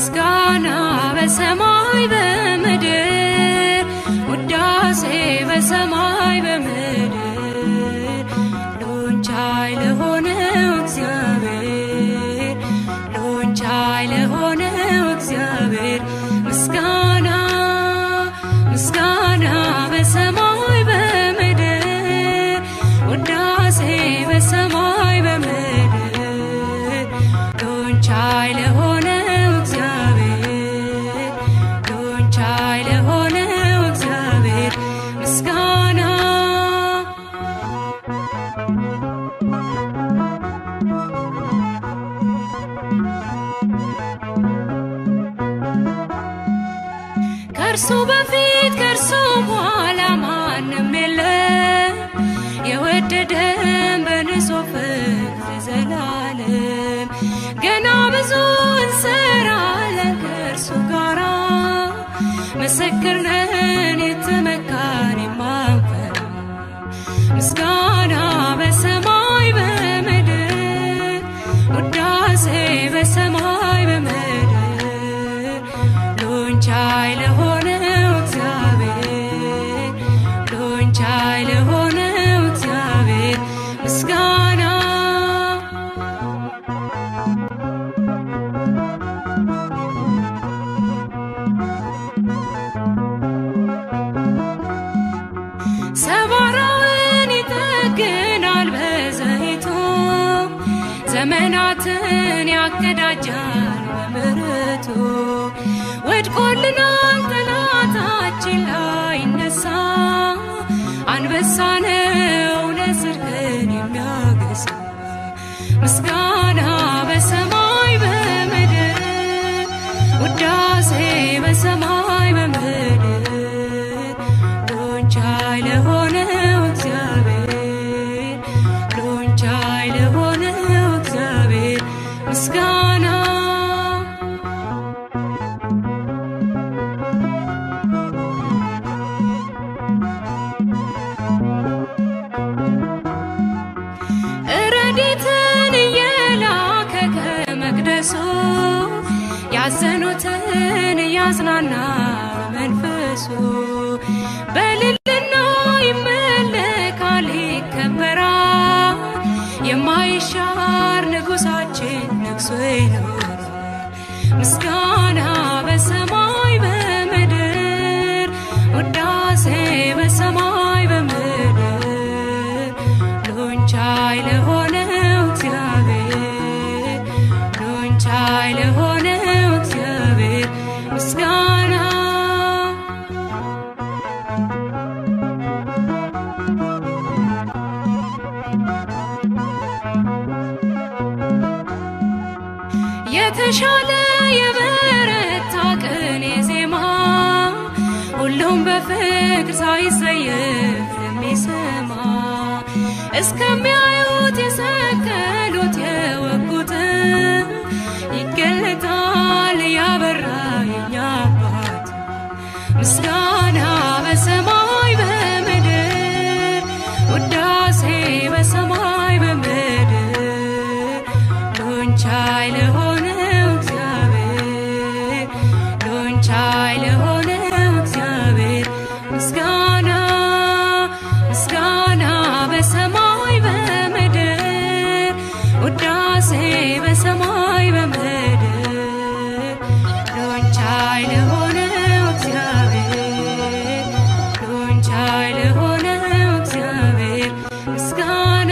ምስጋና በሰማይ በምድር ውዳሴ በሰማይ በምድር ሁሉን ቻይ ለሆነው እግዚአብሔር ሁሉን ቻይ ለሆነው እግዚአብሔር ምስጋና ምስጋና በሰማይ በምድር ውዳሴ በሰማይ በምድር ሁሉን ቻይ ለሆነው እግዚአብሔር ሁሉን ቻይ ለሆነው እግዚአብሔር ምስጋና። ከእርሱ በፊት ከእርሱ በኋላ ማንም የለም የወደደን በንጹህ ፍቅር ዘላለም። ገና ብዙ እንሰራለን ከእርሱ ጋራ ምስክር ነን የተመካን የማንፈራ። ምስጋና በሰማይ በምድር ውዳሴ በሰማይ በምድር ሁሉን ቻይ ለሆነው እግዚአብሔር ሁሉን ቻይ ለሆነው እግዚአብሔር ምስጋና። ሰባራውን ይጠግናል በዘይቱ ዘመናትን ያቀዳጃል በምሕረቱ። ወድቆልናል ጠላታችን ላይነሳ አንበሳ ነው ለጽድቅን የሚያገሳ። ምስጋና በሰማይ በምድር ውዳሴ በሰማይ በምድር ሁሉን ቻይ ለሆነው እግዚአብሔር ሁሉን ቻይ ለሆነው እግዚአብሔር ምስጋና። ረድኤትን እየላከ ከመቅደሱ ያዘኑትን እያጽናና በመንፈሱ በልልና ይመለካል ይከበራል የማይሻር ንጉሳችን ነግሶ ይኖራል። ምስጋና በሰማይ በምድር ውዳሴ በሰማይ በምድር ሁሉን ቻይ ለሆነው እግዚአብሔር ሁሉን ቻይ ለሆነው እግዚአብሔር ምስጋና። የተሻለ የበረታ ቅኔ ዜማ ሁሉም በፍቅር ሳይሰየፍ የሚሰማ እስከሚያዩት የሰቀሉት የወጉት ይገለጣል ያበራ የኛ አባት። ምስጋና በሰማይ በምድር ውዳሴ በሰማይ በምድር ሁሉን ቻይ ለሆነው እግዚአብሔር ሁሉን ቻይ ለሆነው እግዚአብሔር ምስጋና። ምስጋና በሰማይ በምድር ውዳሴ በሰማይ በምድር ሁሉን ቻይ ለሆነው እግዚአብሔር ሁሉን ቻይ ለሆነው እግዚአብሔር ምስጋና።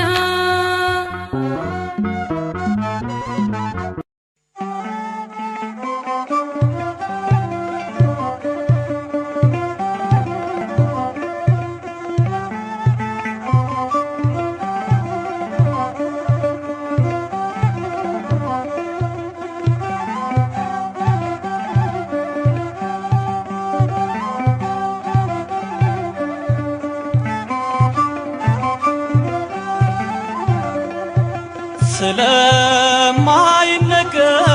ስለማይነገር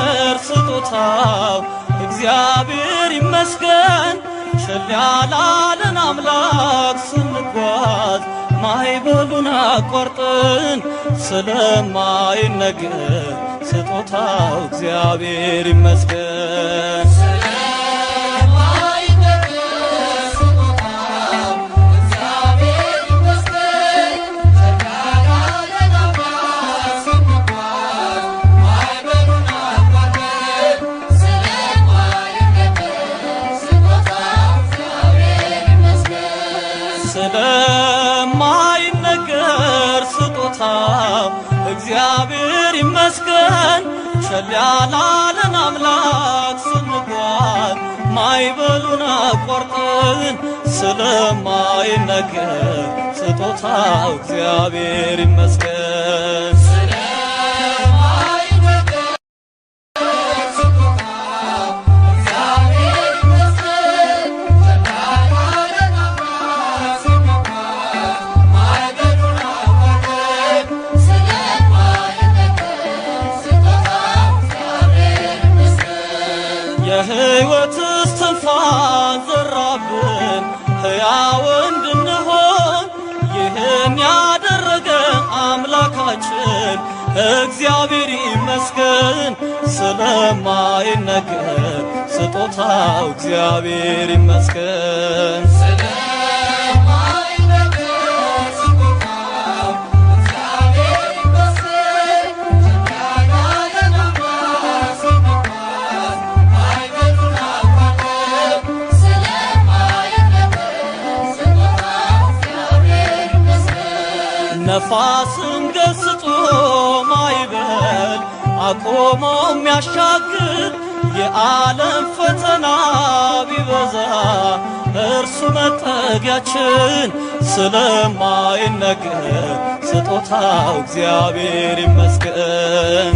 ስጦታው እግዚአብሔር ይመስገን። ቸል ያላለን አምላክ ስንጓዝ ማዕበሉን አቋርጠን ስለማይነገር ስጦታው እግዚአብሔር ይመስገን። ስለማይነገር ስጦታው እግዚአብሔር ይመስገን። ቸል ያላለን አምላክ ስንጓዝ ማዕበሉን አቋርጠን ስለማይነገር ስጦታው እግዚአብሔር ይመስገን። የሕይወት እስትንፋስ ዘራብን ሕያው እንድንሆን ይህን ያደረገ አምላካችን እግዚአብሔር ይመስገን። ስለማይነገር ስጦታው እግዚአብሔር ይመስገን። ነፋስን ገስጾ ማዕበል አቆሞ የሚያሻግር የዓለም ፈተና ቢበዛ እርሱ መጠጊያችን ስለማይነገር ስጦታው እግዚአብሔር ይመስገን።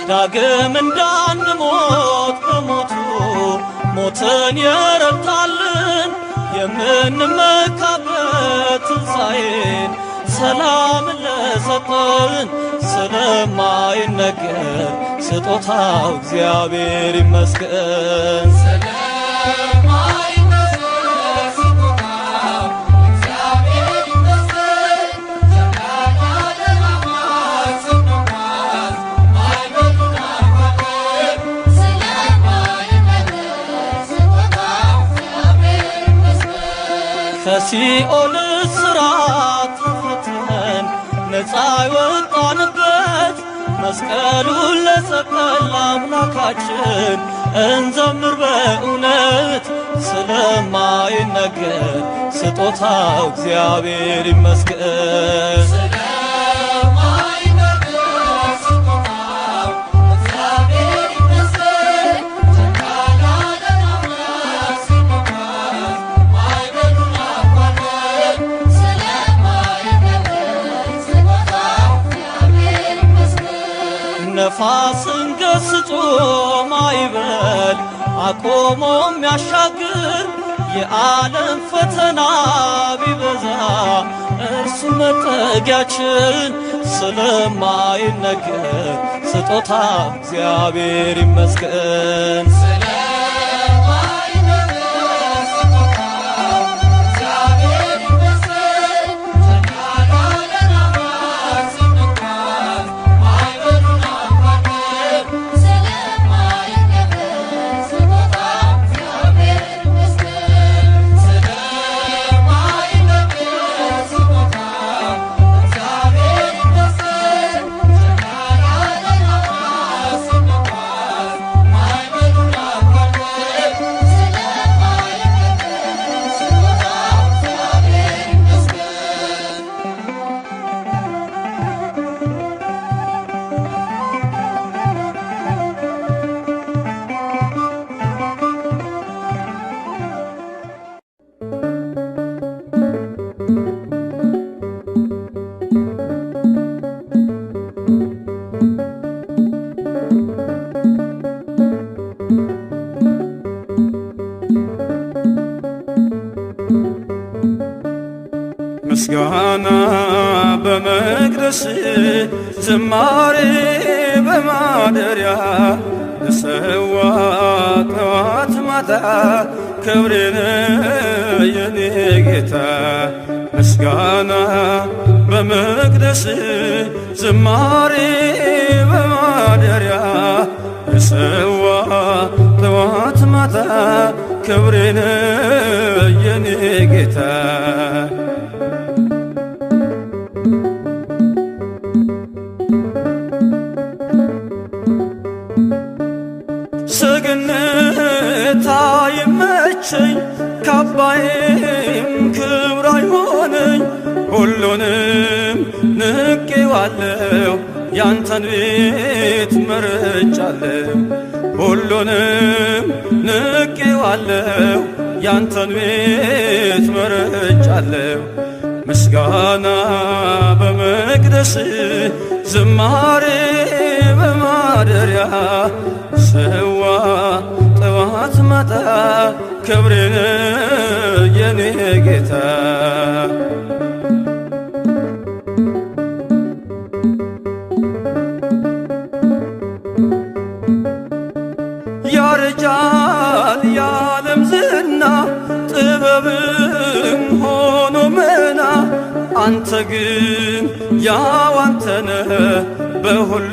ዳግም እንዳንሞት በሞቱ ሞትን የረታልን የምንመካበት ትንሣኤን ሰላምን ለሰጠን ስለማይነገር ስጦታው እግዚአብሔር ይመስገን። ከሲኦል እስራት ተፈትተን ነፃ የወጣንበት መስቀሉን ለሰቀለ አምላካችን እንዘምር በእውነት ስለማይነገር ስጦታው እግዚአብሔር ይመስገን። ነፋስን ገስጾ ማዕበል አቆሞ የሚያሻግር የዓለም ፈተና ቢበዛ እርሱ መጠጊያችን ስለማይነገር ስጦታ እግዚአብሔር ይመስገን። ዝማሬ በማደሪያ ልሰዋ ጠዋት ማታ ክብሬን የኔ ጌታ። ምስጋና በመቅደስ ዝማሬ በማደሪያ ልሰዋ ጠዋት ማታ ክብሬን የኔ ጌታ። ሰገነት አይመቸኝ ካባዬም ክብር አይሆነኝ፣ ሁሉንም ንቄዋለሁ ያንተን ቤት መርጫለሁ። ሁሉንም ንቄዋለሁ ያንተን ቤት መርጫለሁ። ምስጋና በመቅደስ ዝማሬ በማደሪያ ሰዋ ጠዋት ማታ ክብሬን የኔ ጌታ። ያረጃል የዓለም ዝና ጥበብም ሆኖ መና፣ አንተ ግን ያው አንተ ነህ በሁሉ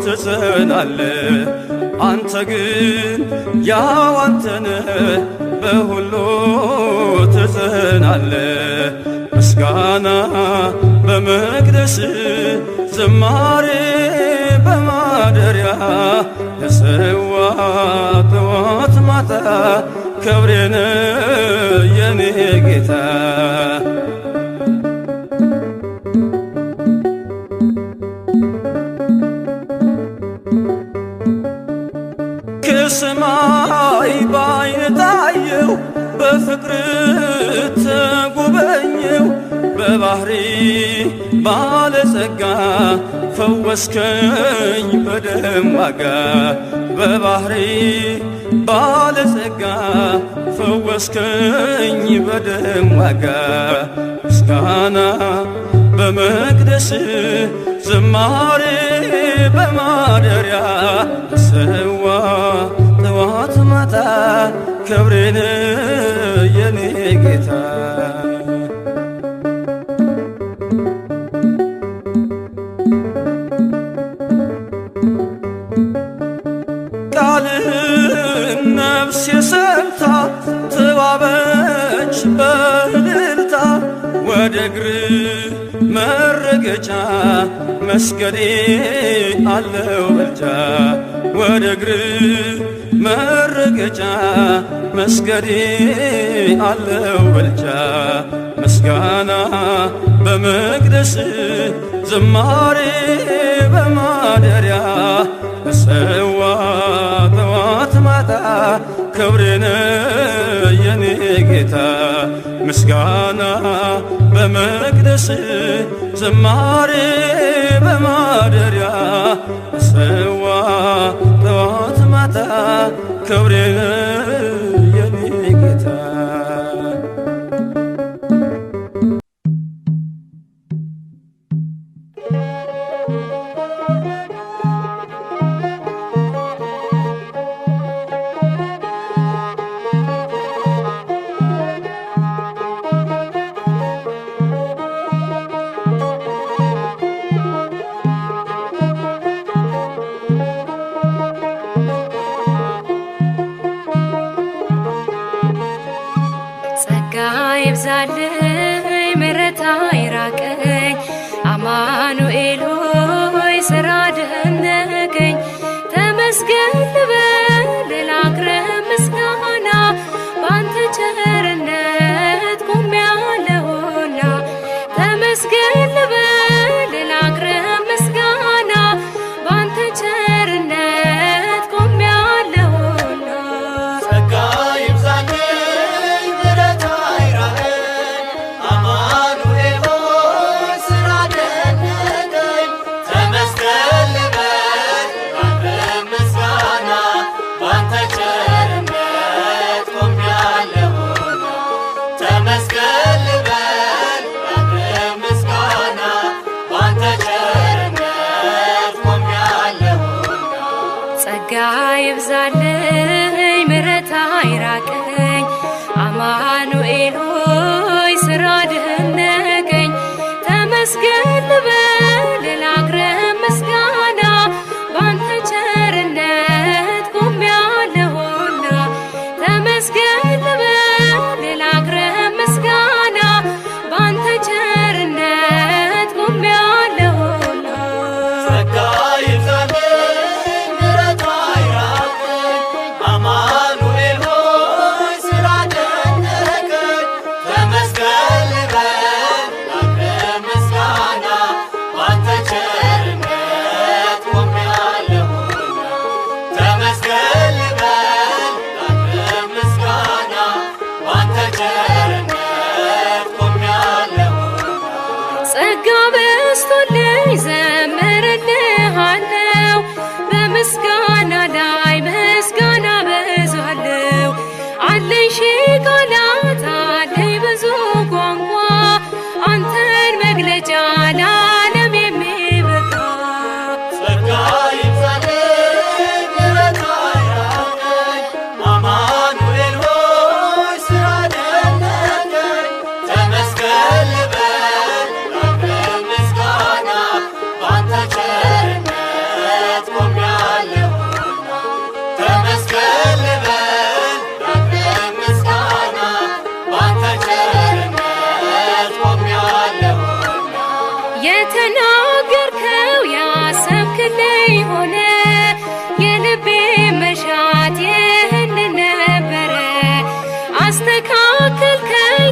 ትጸናለህ። አንተ ግን ያው አንተ ነህ በሁሉ ትጸናለህ። ምስጋና በመቅደስ ዝማሬ በማደሪያ ለሰዋ ጠዋት ማታ ክብሬን የኔ ጌታ። ከሰማይ ባይን ታየው በፍቅር ተጎበኘው፣ በባህሪ ባለጸጋ ፈወስከኝ በደም ዋጋ። በባህሪ ባለጸጋ ፈወስከኝ በደም ዋጋ። ምስጋና በመቅደስ ዝማሬ በማደሪያ ሰዋ ጠዋት ማታ ክብሬን የኔ ጌታ። ቃልህን ነፍሴ ሰምታ ተዋበች በእልልታ፣ ወደ እግር መረገጫ መስገዴ አለው ብልጫ። ወደ እግር መረገጫ መስገዴ አለው ብልጫ። ምስጋና በመቅደስ ዝማሬ በማደሪያ ሰዋ ጠዋት ማታ ክብሬን የኔ ጌታ። ምስጋና በመቅደስ ዝማሬ በማደሪያ ሰዋ ጠዋት ማታ ክብሬን የኔ ጌታ። ጸጋ ይብዛልኝ ምሕረት አይራቀኝ፣ አማኑኤል ሆይ ስራ ደነቀኝ። ተመስገን ልበል ላቅርብ ምስጋና፣ ባንተ ቸርነት ቆሜያለሁና። ተመስገን ልበል ላቅርብ ምስጋና፣ ባንተ ቸርነት ቆሜያለሁና። ጸጋ ይብዛልኝ ምሕረት አይራቀኝ፣ ልበል ላቅርብ ምስጋና፣ ባንተ ቸርነት ቆሜያለሁና። ተመስገን ልበል ላቅርብ ምስጋና፣ ባንተ ቸርነት ቆሜያለሁና። ጸጋ ይብዛልኝ ምሕረት አይራቀኝ፣ አማኑኤል ሆይ ስራ ደነቀኝ። ተመስገን ልበል ላቅርብ ምስጋና፣ ባንተ ቸርነት ቆሜያለሁና። ተመስገን ልበል ላቅርብ ምስጋና፣ ባንተ ቸርነት ቆሜያለሁና። ጸጋ በዝቶልኝ ዘምርልሃለው፣ በምስጋና ላይ ምስጋና በዛለው። አለኝ ሺህ ቃላት አለኝ ብዙ ቋንቋ፣ አንተን መግለጫ ለዓለም የሚበቃ። ጸጋ ይብዛልኝ ምሕረት አይራቀኝ፣ አማኑኤል ሆይ ስራ ደነቀኝ። ተመስገን ልበል ላቅርብ ምስጋና፣ ባንተ ቸርነት ቆሜያለሁና። ተመስገን ልበል ላቅርብ ምስጋና፣ ባንተ ቸርነት ቆሜያለሁና። የተናገርከው ያሰብክልኝ ሆነ፣ የልቤ መሻት ይህን ነበረ። አስተካከልከኝ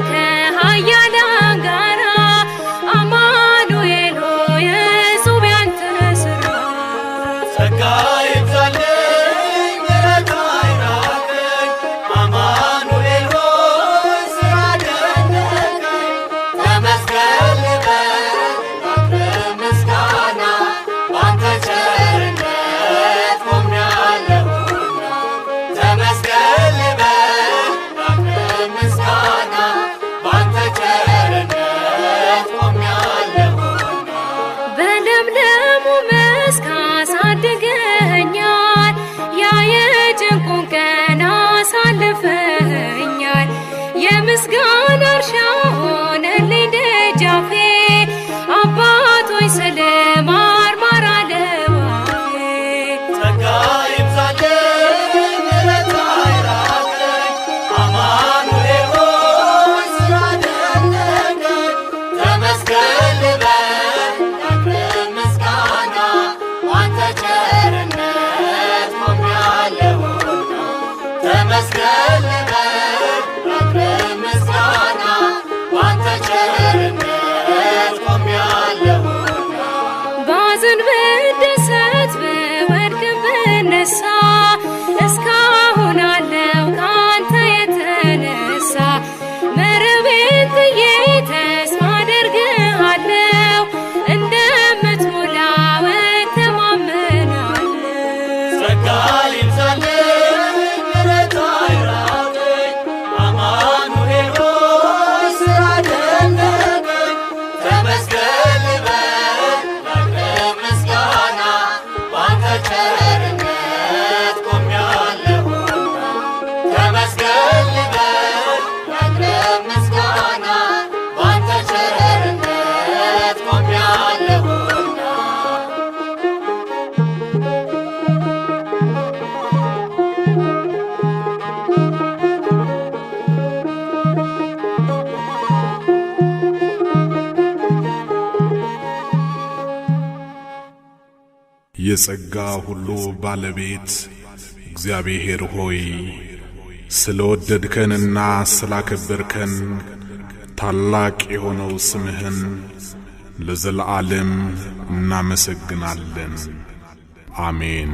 ከኃያላን ጋራ፣ አማኑኤል ሆይ እጹብ ያንተ ሥራ። ጸጋ ይብዛልኝ ምሕረት አይራቀኝ፣ አማኑኤል ሆይ ስራ ደነቀኝ። ተመስገን ልበል ላቅርብ ምስጋና፣ ባንተ ቸርነት ቆሜያለሁና። ተመስገን ልበል ላቅርብ ምስጋና፣ ባንተ ቸርነት ቆሜያለሁና። በለምለሙ መስክ አሳድገኸኛል፣ ያ የጭንቁን ቀን አሳልፈኸኛል። የምስጋና እርሻ ሆነልኝ ደጃፌ፣ አባቶች ስለ ማር ማር አለው አፌ። ጸጋ ይብዛልኝ ምሕረት አይራቀኝ፣ አማኑኤል ሆይ ስራ ደነቀኝ። ተመስገን ልበል ላቅርብ ምስጋና፣ ባንተ ቸርነት ቆሜያለሁና። ተመስገን ልበል ላቅርብ ምስጋና፣ ባንተ ቸርነት ቆሜያለሁና። ባዝን ብደሰት ብወድቅ ብነሳ፣ እስካሁን አለው ካንተ የተነሳ። መረቤን ጥዬ ተስፋ አደርግሃለው፣ እንደምትሞላው እተማመናለሁ። ጸጋ ይብዛልኝ ምሕረት አይራቀኝ፣ አማኑኤል ሆይ ስራ ደነቀኝ። ተመስገን ልበል ላቅርብ ምስጋና፣ ባንተ ቸርነት ቆሜያለሁና። ተመስገን ልበል ላቅርብ ምስጋና፣ ባንተ ቸርነት ቆሜያለሁና። የጸጋ ሁሉ ባለቤት እግዚአብሔር ሆይ፣ ስለወደድከንና ስላከበርከን ታላቅ የሆነው ስምህን ለዘለዓለም እናመሰግናለን። አሜን።